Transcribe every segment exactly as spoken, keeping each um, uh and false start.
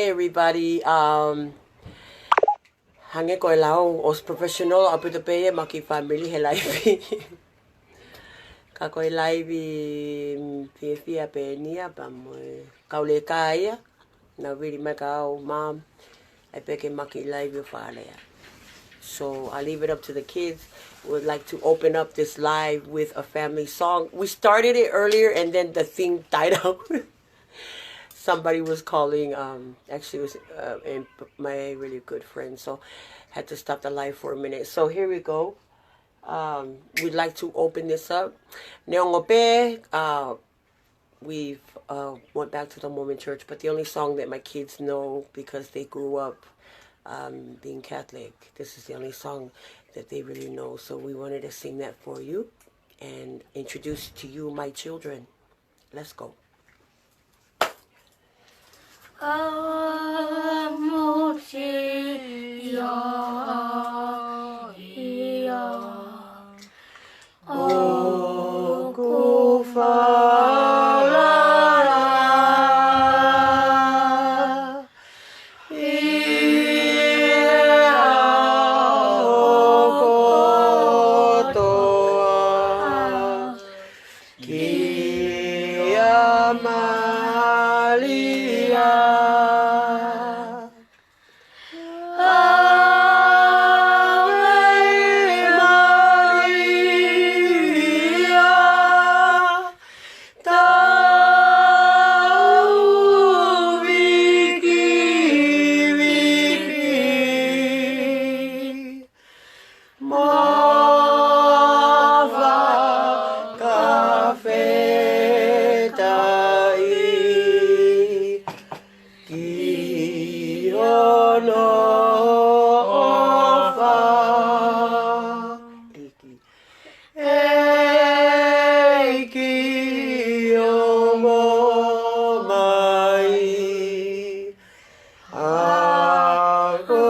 Everybody, um, hangē ko e lau, ʻosi professional ʻaupito pē ia ʻema kiʻi family he live. Ka ko e live, mm, fiefia pē eni ia, pea mo e kau leka ia. Naʻa nau vili mai kia au, Mom, ʻai pē ke ma kiʻi live ʻo fale ā. So I leave it up to the kids. We would like to open up this live with a family song. We started it earlier and then the thing died out. Somebody was calling, um, actually it was, uh, and p-, my really good friend, so had to stop the live for a minute. So here we go. Um, we'd like to open this up. Neongo pē, uh, we've, uh, went back to the Mormon church, but the only song that my kids know because they grew up, um, being Catholic, this is the only song that they really know. So we wanted to sing that for you and introduce to you my children. Let's go. Kia Malia. Ave Maria, tau vikiviki. Mo fakafetaʻi ki hono ʻofa. ʻEiki, ʻEiki ongo mai. ʻA ko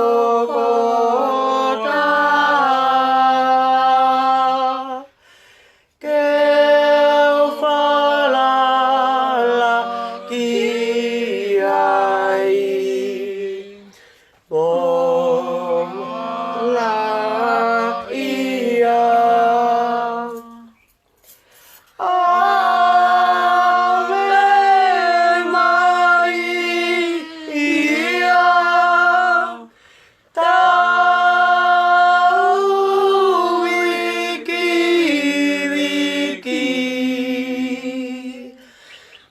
kota ke u falala ki ai. Mo la ia. Ave Maria, tau vikiviki,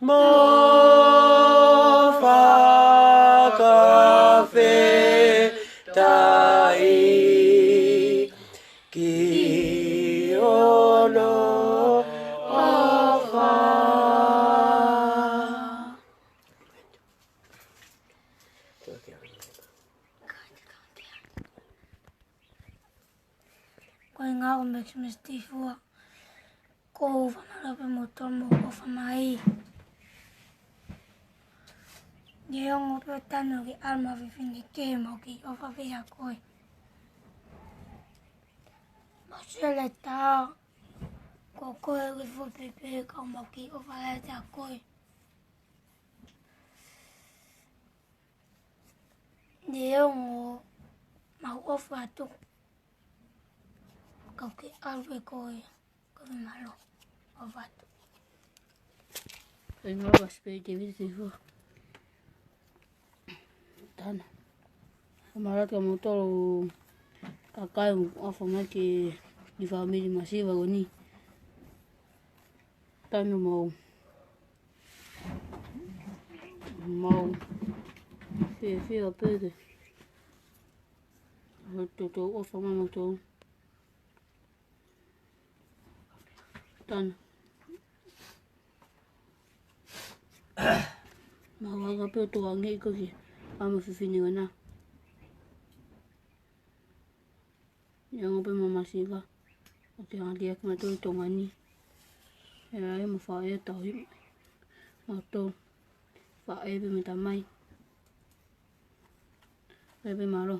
mo fakafetaʻi ki hono ʻofa. Ko e ʻuhinga ko Maximus Tifua. ʻOku ou fakamālō pē mo tō mo ʻofa mai. Neongo pē ʻoku tanu ke ʻalu mo e fefine kehe, mau kei ʻofa pē ʻia koe. Mau sio lelei atu, ko koe ʻoku fuʻu pehē ka mau kei ʻofa lelei atu ʻia koe. Neongo, mau ʻofa atu. Kau ke ʻalu ʻe koe, kau ke mālō. ʻOfa atu. Ko e ʻuhinga ko Spei Tevita Tifua. Tana. Fakamālō atu kia moutolu kakai ʻoku ʻofa mai ki he kiʻi fāmili masiva ko eni. Tanu mau. Mau fiefia pē ke toutou ʻofa mai moutolu. Tana. Mau anga pē ʻo toutou ange ʻi ko ki ʻa mo e fefine ʻoʻona. Neongo pē ʻema masiva, ʻoku ke hanga ʻo liʻaki mautolu ʻi Tonga ni. ʻE ʻi ai mo e faʻē ʻo tauhi mautolu. Faʻē pē mo e tamai. Pea pē mālō.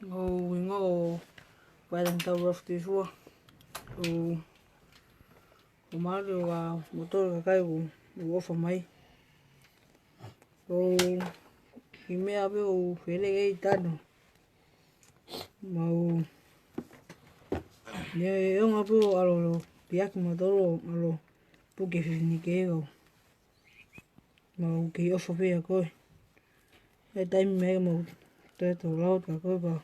ʻOku ou ʻuhinga ʻo Wellington Rough Tifua. ʻOku ou mālō ʻa moutolu kakai ʻoku ʻoku ʻofa mai. ʻOku ʻi meʻa pē ʻoku fele ai Tano. Mau ne onga pē ʻo ʻalu ʻo piaki mautolu ʻo ʻalu ʻo puke fefine kehe kau. Mau kei ʻofa pē ʻia koe. ʻE taimi mai mau toe tō lau ka koe pau.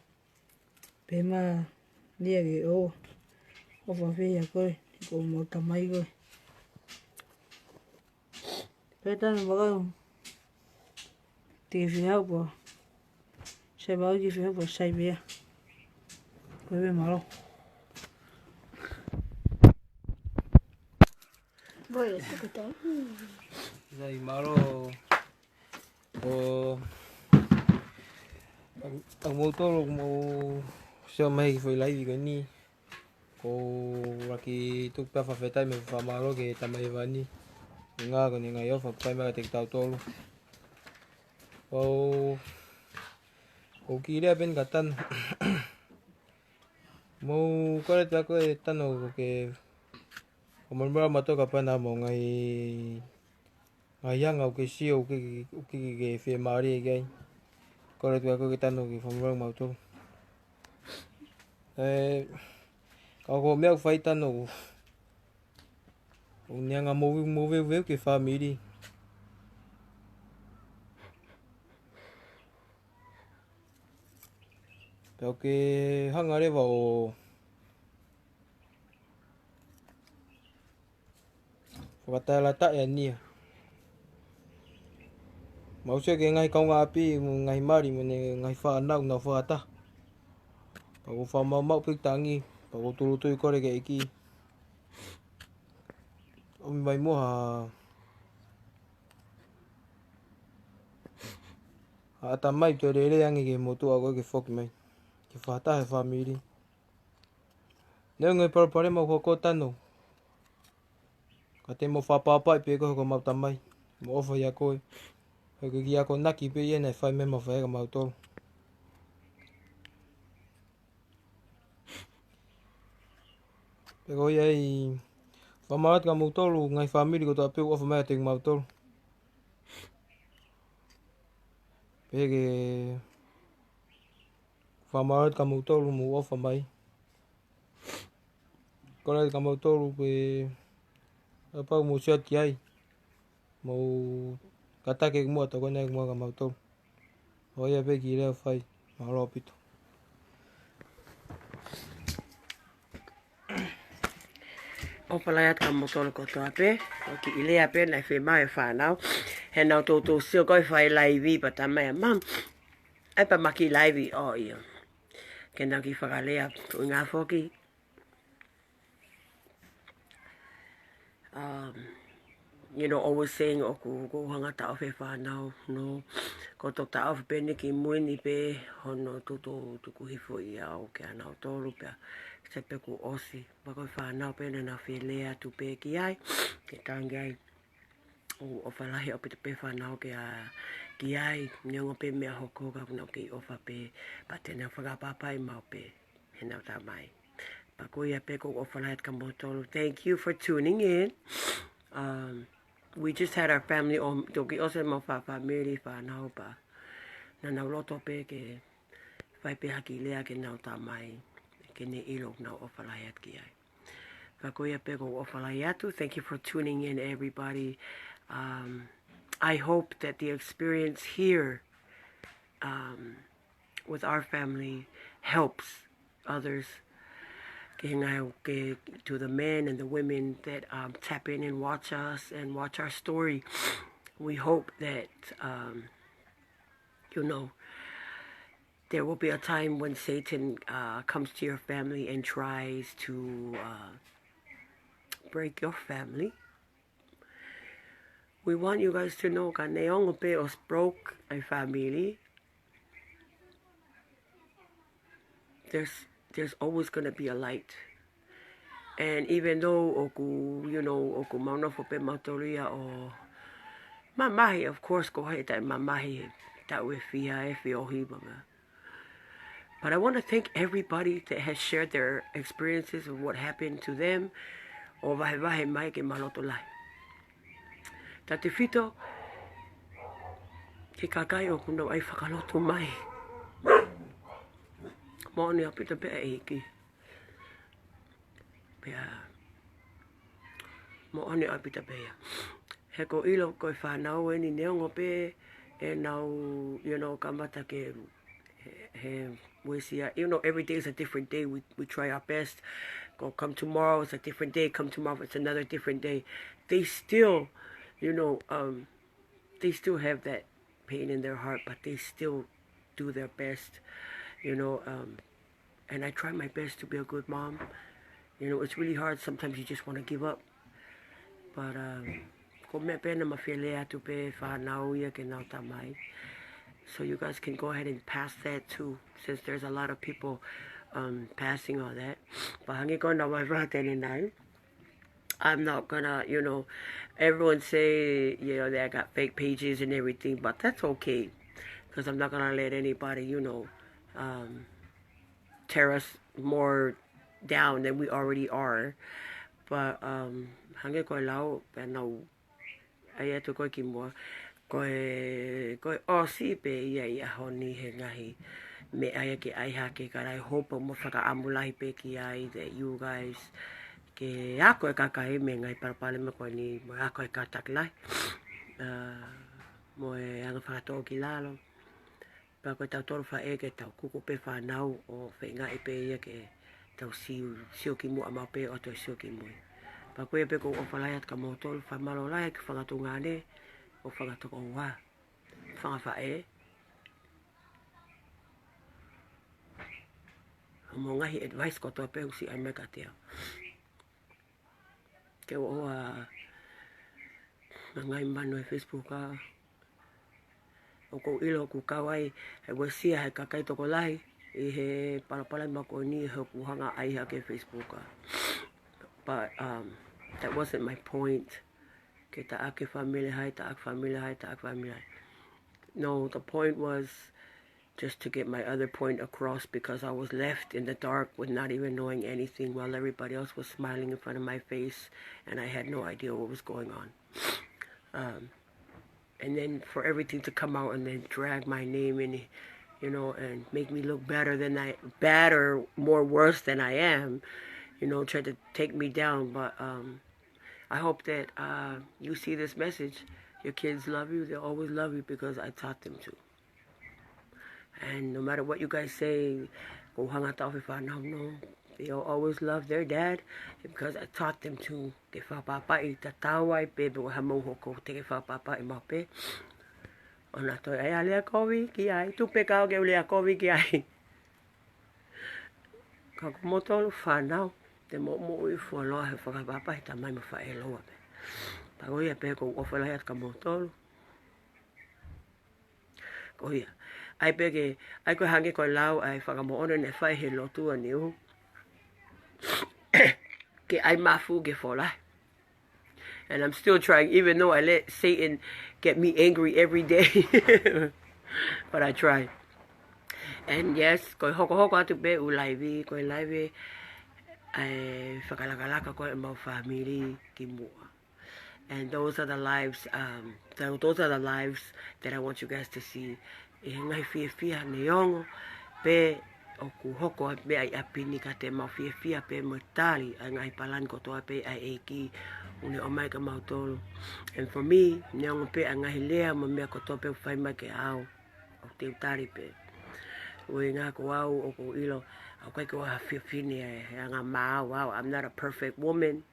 Pea mau lia ke ʻoua. ʻOfa pē ʻia koe, ko mau tamai koe. Pea Tano, makau. Te ke fihau pē. Sai pē au ke fihau pē, sai pē ia. Ko e pē mālō. Boy, it's a good time. Sai mālō. ʻO, ʻa, ʻa moutolu, mau sio mai ki he foʻi laivi ko eni. ʻOku ou lava ke tuku pē ha fakafetaʻi mo e fakamālō ki he Tamai Hēvani. ʻI he ngaahi, ko ʻene ngaahi ʻofa ʻoku fai mai kiate kitautolu. ʻOku, ʻoku ou kiʻi lea pē eni kia Tano. Mau kole atu kia koe Tano ke, ko mau mara mato ka pana mo ngai, ngai anga ʻoku ke sio, ʻoku ke, ʻoku ke, ke fiemālie ki ai. Kole atu kia koe ke Tano ke fakamālō mautolu. ʻE, ka ko e meʻa ʻoku fai Tano, ʻoku ne hanga ʻo moveuveu, moveuveu ki he fāmili. Pea ʻoku ke hanga leva ʻo fakatalatalaʻi ʻa Nia. Mau sio ki he ngaahi kaungāʻapi mo e ngaahi mali mo e ngaahi fānau ʻoku nau fakataha. Pea ʻoku ou fakamaʻumaʻu pē ʻeku tangi, pea ʻoku ou tūʻulutui kole ki he ʻEiki. ʻOmi mai muʻa ha, ha ʻatamai toe lelei ange ki he motuʻa ko ē ke foki mai. Ke fakataha e fāmili. Neongo e palopalema ʻoku hoko Tano. Ka te mau fakapapauʻi pē koe ko homau tamai. Mau ʻofa ʻia koe. He ko e kiʻi akonaki pē ia naʻe fai mei he mafai kia mautolu. Pea ko ia ai, fakamālō atu kia moutolu, ngaahi fāmili kotoa pē ʻoku ʻofa mai kiate kimautolu. Pea ke fakamālō atu kia moutolu mou ʻofa mai. Kole atu kia moutolu pē, kapau mou sio atu ki ai. Mou kātaki ʻeku moʻua, tokoni ʻeku moʻua kia mautolu. ʻO ia pē kiʻi lea ʻoku fai, mālō ʻaupito. ʻOfa lahi atu kia moutolu kotoa pē, ʻoku kiʻi lea pē naʻe fai mai e fānau. He naʻa nau toutou sio ko e fai laivi pea talamai ʻe Mum, ʻai pē ʻema kiʻi laivi ʻo ia. Ke nau kiʻi fakalea, ko e ʻuhinga foki. Um, you know, always saying ʻoku, ʻoku ou hanga ʻo taʻofi e fānau, no. ʻOku ou toki taʻofi pē eni ki mui ni pē hono toutou tuku hifo ʻiate au kia nautolu pea. Sai pē kuo ʻosi, pea ko e fānau pē naʻa nau fie lea atu pē ki ai, ke tangi ai. ʻOku ou ʻofa lahi ʻaupito pē fānau kia, ki ai, neongo pē meʻa hoko ka ʻoku nau kei ʻofa pē, pea te nau fakapapauʻi maʻu pē heʻenau tamai. Pea ko ia pē, ʻoku ou ʻofa lahi atu kia moutolu. Thank you for tuning in. Um, we just had our family, ʻo toki ʻosi ʻemau fā-, fāmili fānau pea naʻa nau loto pē ke fai pē ha kiʻi lea ki heʻenau tamai, ke ne ʻilo ʻoku ou ʻofa lahi atu ki ai. Pea ko ia pē, ʻoku ou ʻofa lahi atu. Thank you for tuning in, everybody. Um, I hope that the experience here, um, with our family helps others. Ke hanga ke, to the men and the women that, um, tap in and watch us and watch our story. We hope that, um, you know, there will be a time when Satan, uh, comes to your family and tries to, uh, break your family. We want you guys to know, ka neongo pē ʻoku broke e fāmili, there's, there's always gonna be a light. And even though ʻoku, you know, ʻoku mau nofo pē mautolu ia ʻo mamahi, of course, ko hai taʻe mamahi, taʻu ʻe fiha, ʻe fiha ʻo hiva. But I wanna thank everybody that has shared their experiences of what happened to them, ʻo vahevahe mai ke mau loto lahi. Tautefito ki he kakai ʻoku nau ʻai fakalotu mai. Moʻoni ʻaupito pē ʻEiki. Pea moʻoni ʻaupito pē ia. He ʻoku ou ʻilo ko e fānau eni neongo pē ʻenau, you know, kamata ke he, he uesia, you know, every day is a different day. We, we try our best. Go, come tomorrow, it's a different day. Come tomorrow, it's another different day. They still, you know, um, they still have that pain in their heart, but they still do their best, you know, um, and I try my best to be a good mom. You know, it's really hard. Sometimes you just wanna give up. But, um, ko e meʻa pē naʻa mau fie lea atu pē fānau ia ki heʻenau tamai. So you guys can go ahead and pass that too, since there's a lot of people, um, passing all that. But hangē ko ʻena vaivai ʻanenai. I'm not gonna, you know, everyone say, you know, that I got fake pages and everything, but that's okay. 'Cause I'm not gonna let anybody, you know, um, tear us more down than we already are. But, um, hangē ko e lau, pea naʻa ku ʻai atu ko ē kimuʻa. Ko e, ko e ʻosi pē ia ʻi he ʻaho ni he ngaahi meʻa ia ke ʻai hake, ka ʻai hopo mo fakaʻamu lahi pē ki ai that you guys ke ako e kakai mei he ngaahi palopalema ko eni, mo ako e kātaki lahi. Ah, mo e anga fakatōkilalo. Pea ko e tautolu faʻē ke tau kuku pē fānau ʻo feingaʻi pē ia ke tau sio, sio kimuʻa maʻu pē ʻo toe sio kimui. Pea ko ia pē ʻoku ou ʻofa lahi atu kia moutolu, fakamālō lahi ki he fanga tuongaʻane, ʻo fanga tokoua, fanga faʻē. Mo e ngaahi advice kotoa pē ʻoku siʻi ʻai mai kiate au. Ke ʻoua ʻa e ngaahi manu he Facebook ʻa. ʻOku ou ʻilo ʻoku kau ai he uesia he kakai tokolahi ʻi he palopalema ko eni he ʻoku hanga ʻai hake he Facebook ʻa. But, um, that wasn't my point. Ke taʻaki fāmili hai, taʻaki fāmili hai, taʻaki fāmili hai. No, the point was just to get my other point across because I was left in the dark with not even knowing anything while everybody else was smiling in front of my face and I had no idea what was going on. Um, and then for everything to come out and then drag my name in, you know, and make me look better than I, better, more worse than I am, you know, try to take me down. But, um, I hope that, uh, you see this message. Your kids love you. They'll always love you because I taught them to. And no matter what you guys say, ko e hanga taʻofi fānau, no. They'll always love their dad because I taught them to. Ke fakapapauʻi tatau ai pē pe ko e hā mau hoko, te ke fakapapauʻi maʻu pē. ʻO na toe ʻai ʻa e lea kovi ki ai, tupe kau ke u lea kovi ki ai. Ka ko moutolu fānau, te mou moʻui fuoloa he fakapapauʻi tamai mo faʻē ʻofa pē. Pea ko ia pē ʻoku ou ʻofa lahi atu kia moutolu. Ko ia. ʻAi pē ke, ʻai ko e hangē ko e lau ʻa e fakamoʻoni naʻe fai he lotu ʻaneuhu. Ke ʻai mafu ke folahi. And I'm still trying, even though I let Satan get me angry every day. But I try. And yes, ko e hokohoko atu pē ʻeku laivi, ko e laivi ʻa e fakalakalaka ko ē ʻemau fāmili kimuʻa. And those are the lives, um, tho-, those are the lives that I want you guys to see. ʻI he ngaahi fiefia neongo pē ʻoku hoko ʻa e meʻa ʻi ʻapi ni, ka te mau fiefia pē mo tali ʻa e ngaahi palani kotoa pē ʻa e ʻEiki ʻoku ne ʻomai kia mautolu. And for me, neongo pē ʻa e ngaahi lea mo e meʻa kotoa pē ʻoku fai mai kia au, ʻoku te u tali pē. ʻUhinga ko au ʻoku ou ʻilo, ʻoku ʻikai ke u ʻi ai ha fiefia ni ʻi he anga maau au. I'm not a perfect woman.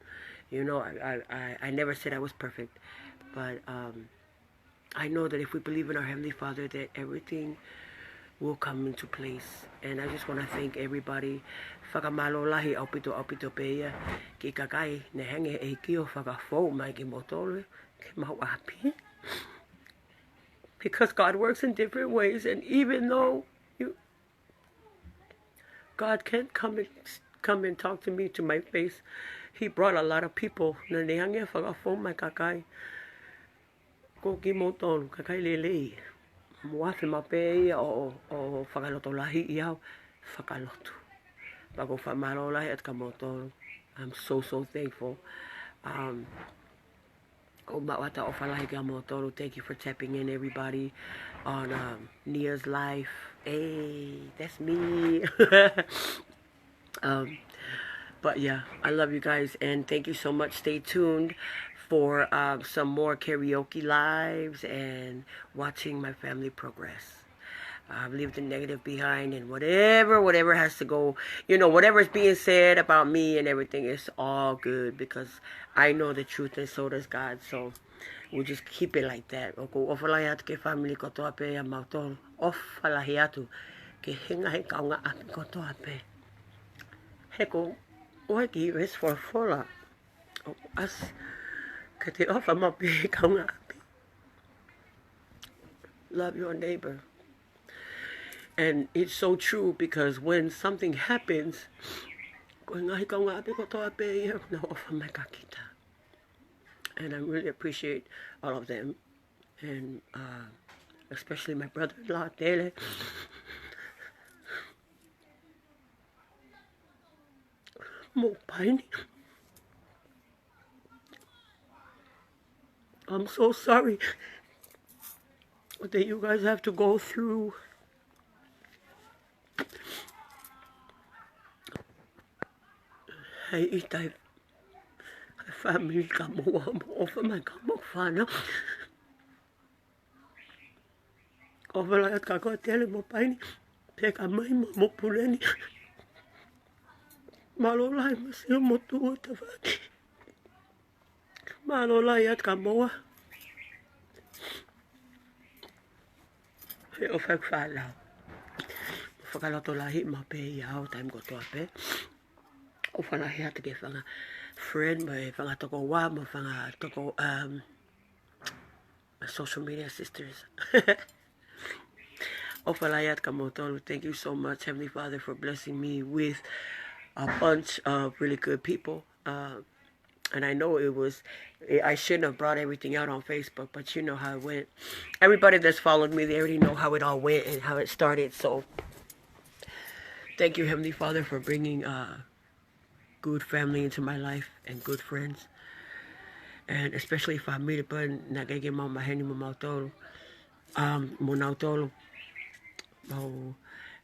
You know, I, I, I, I never said I was perfect. But, um, I know that if we believe in our Heavenly Father, that everything will come into place. And I just wanna thank everybody. Fakamālō lahi ʻaupito, ʻaupito pē ia ki he kakai naʻe hanga ʻe he ʻEiki ʻo fakafou mai kia moutolu, ke mau ʻapi. Because God works in different ways, and even though you, God can't come and, come and talk to me to my face, He brought a lot of people. Naʻa ne hanga ʻo fakafou mai kakai. Ko kimoutolu, kakai lelei. Mou afe maʻu pē ia ʻo, ʻo, ʻo fakalotolahiʻi au, fakalotu. Pea ʻoku ou fakamālō lahi atu kia moutolu. I'm so, so thankful. Um, ʻOku maʻu atu ʻofa lahi kia moutolu. Thank you for tapping in, everybody, on, um, Nia's live. Hey, that's me. Um, but yeah, I love you guys, and thank you so much. Stay tuned for, um, some more karaoke lives and watching my family progress. I've leave the negative behind, and whatever, whatever has to go, you know, whatever is being said about me and everything, it's all good because I know the truth and so does God. So we'll just keep it like that. ʻOku ou ʻofa lahi atu ki he family kotoa pē ʻa mautolu. ʻOfa lahi atu ki he ngaahi kaungāʻapi kotoa pē. He ʻoku ʻohake ʻi he folofola, ʻoku ʻasi ke te ʻofa maʻu pē ki he kaungāʻapi. Love your neighbor. And it's so true because when something happens, ko e ngaahi kaungāʻapi kotoa pē ia ʻoku nau ʻofa mai kia kita. And I really appreciate all of them. And, uh, especially my brother-in-law, Tele. Mo Paini. I'm so sorry that you guys have to go through. Hey, ʻitai. Family ka mo wa mo ʻofa mai ka mo fana. ʻOfa lahi atu kia koe Tele mo Paini. Pea kia Maima mo Puleni. Mālō lahi mo Sio mo Tuʻu ʻo Tafaki. Mālō lahi atu kia moua. He ʻofa ʻeku fānau. Mo fakalotolahi maʻu pē ia ʻo taimi kotoa pē. ʻOfa lahi atu ki he fanga friend, mo e fanga tokoua, mo e fanga toko, um, social media sisters. ʻOfa lahi atu kia moutolu. Thank you so much, Heavenly Father, for blessing me with a bunch of really good people. Uh, and I know it was, I shouldn't have brought everything out on Facebook, but you know how it went. Everybody that's followed me, they already know how it all went and how it started. So thank you, Heavenly Father, for bringing, uh, good family into my life and good friends. And especially family pē naʻe ʻikai ke mau maheni mo mautolu. Um, mo nautolu. Mau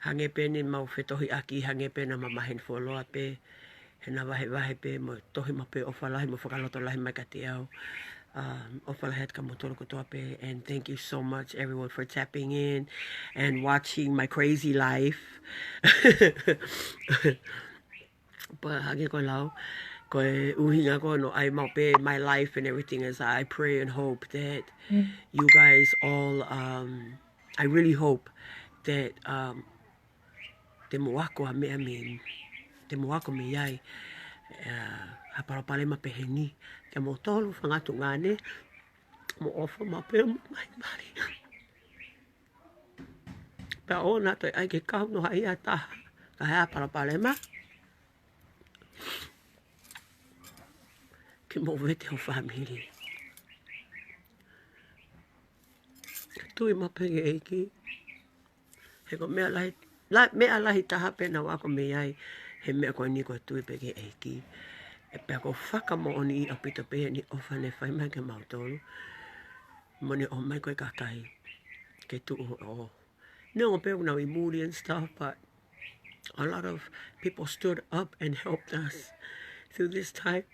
hangē pē ni mau fetohiʻaki hangē pē naʻa mau maheni fuoloa pē. He naʻa vahevahe pē mo tohi maʻu pē ʻofa lahi mo fakalotolahi mai kiate au. Um, ʻofa lahi atu kia moutolu kotoa pē. And thank you so much, everyone, for tapping in and watching my crazy life. Pea hangē ko e lau, ko e ʻuhinga ko ē naʻe ʻai maʻu pē my life and everything is I pray and hope that you guys all, um, I really hope that, um, te mou ako ʻa e meʻa mei, te mou ako mei ai, uh, ha palopalema pehē ni, kia moutolu fanga tuongaʻane, mou ʻofa maʻu pē mo maʻu mali. Pea ʻoua naʻa toe ʻai ke kau noa ha taha, ka ʻi ai ha palopalema, ke mou vete ho family. Tui maʻu pē ki he ʻEiki. He ko e meʻa lahi, la-, meʻa lahi taha pē naʻa ku ako mei ai, he meʻa ko eni ko e tui pē ki he ʻEiki. ʻE pea ʻoku fakamoʻoni ʻaupito pē eni ʻofa ne fai mai kia mautolu. Mo ne ʻomai ko e kakai ke tuʻu ʻo Neongo pē ʻoku nau ʻi muli and stuff, but a lot of people stood up and helped us through this time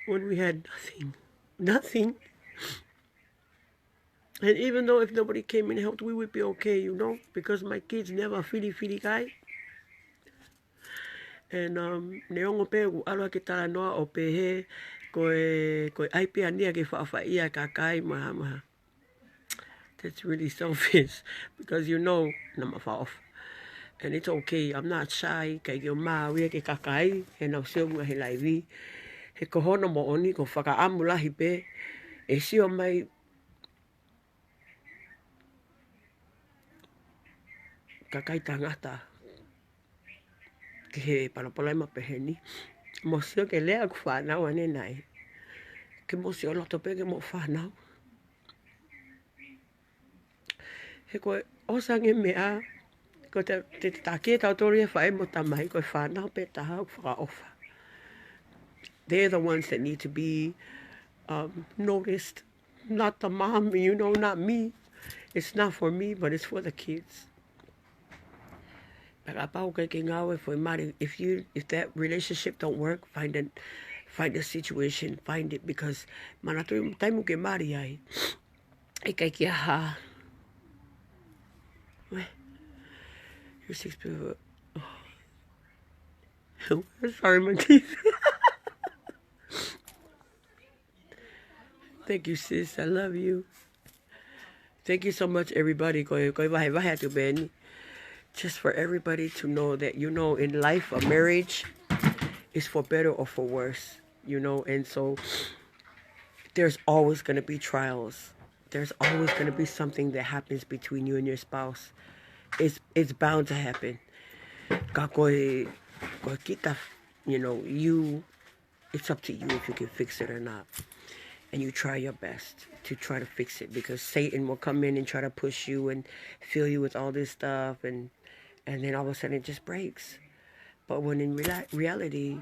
when we had nothing. Nothing. And even though if nobody came and helped, we would be okay, you know, because my kids never filifili kai. And, um, neongo pē ʻoku ʻalu ʻa e talanoa ʻo pehē, ko e, ko e ʻai pē ʻa Nia ke faʻofaʻia e kakai maha maha. That's really selfish, because you know, naʻa ma faʻofa. And it's okay, I'm not shy, ʻikai ke u maau ia ki he kakai, he naʻa ku sio ki he laivi. He ko hono moʻoni, ko e fakaʻamu lahi pē, ʻe sio mai kakai tangata ki he palopalema pehē ni. Mou sio ki he lea ʻeku fānau ʻanenai. Ke mou sio loto pē ki hoʻomou fānau. He ko e ʻosi ange e meʻa, ko e te, te, te taki ʻe tautolu ia faʻē mo tamai, ko e fānau pē taha ʻoku fakaʻofa. They're the ones that need to be, um, noticed. Not the mom, you know, not me. It's not for me, but it's for the kids. Pea kapau ʻoku ʻikai ke ngāue e foʻi mali, if you, if that relationship don't work, find a, find a situation, find it, because manatuʻi taimi ʻoku ke mali ai, ʻikai ke ʻi ai ha. Weh. You're six people. Oh. Sorry, my teeth. Thank you, sis. I love you. Thank you so much, everybody. Ko e, ko e vahevahe atu pē eni. Just for everybody to know that, you know, in life, a marriage is for better or for worse, you know, and so there's always gonna be trials. There's always gonna be something that happens between you and your spouse. It's, it's bound to happen. Ka ko e, ko e kita, you know, you, it's up to you if you can fix it or not. And you try your best to try to fix it, because Satan will come in and try to push you and fill you with all this stuff, and, and then all of a sudden it just breaks. But when in reali- reality,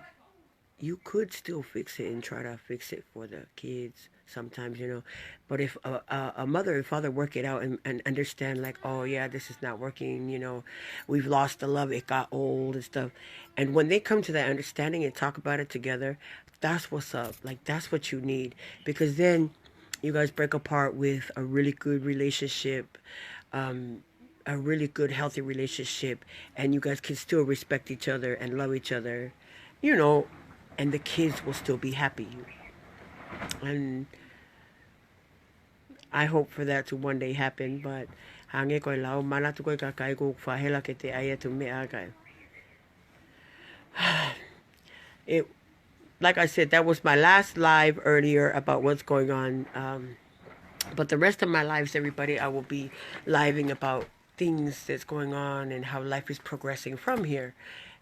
you could still fix it and try to fix it for the kids sometimes, you know. But if a, a, a mother and father work it out and, and understand, like, "Oh, yeah, this is not working, you know, we've lost the love, it got old and stuff." And when they come to that understanding and talk about it together, that's what's up. Like, that's what you need, because then you guys break apart with a really good relationship, um, a really good, healthy relationship, and you guys can still respect each other and love each other, you know, and the kids will still be happy. And I hope for that to one day happen, but hangē ko e lau, manatu ko e kakai ʻoku fāhela ke te ʻai atu meʻa kai. It, like I said, that was my last live earlier about what's going on. Um, but the rest of my lives, everybody, I will be living about things that's going on and how life is progressing from here.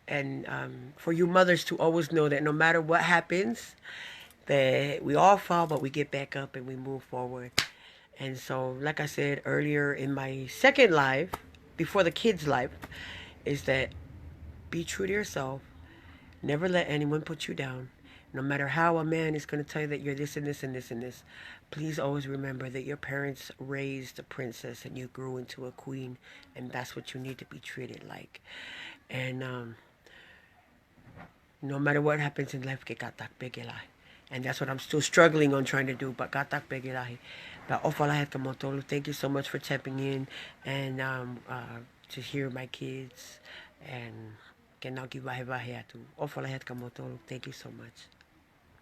And, um, for you mothers to always know that no matter what happens, that we all fall, but we get back up and we move forward. And so, like I said earlier in my second live, before the kids live, is that be true to yourself. Never let anyone put you down. No matter how a man is gonna tell you that you're this and this and this and this, please always remember that your parents raised a princess and you grew into a queen, and that's what you need to be treated like. And, um, no matter what happens in life, ke kātaki pē ke lahi. And that's what I'm still struggling on trying to do, but kātaki pē ke lahi. But ʻofa lahi atu kia moutolu, thank you so much for tapping in and, um, uh, to hear my kids and ke nau kiʻi vahevahe atu. ʻOfa lahi atu kia moutolu, thank you so much.